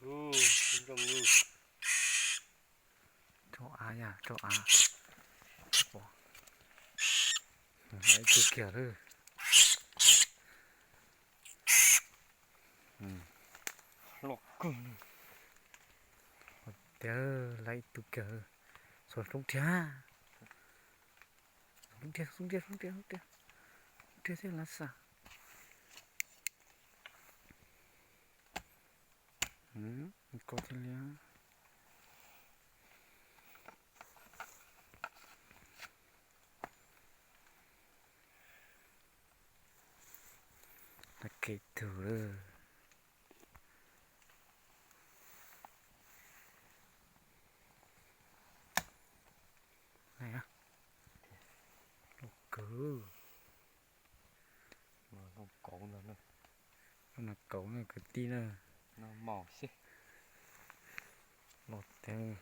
Ub, zoo zoo. Rau av yom, rau av. Ib tug kiag lawm. Loj kawg. Tiag, lawm ib tug kiag. Xov roob rhiab. Xov roob rhiab, xov roob rhiab, xov roob rhiab, xov roob rhiab, xov roob rhiab thiab lawm xwb. Koj thiaj li tag kev tug lawm. Loj kawg. Kauv no, kauv no kwv tij na. Loj tiag.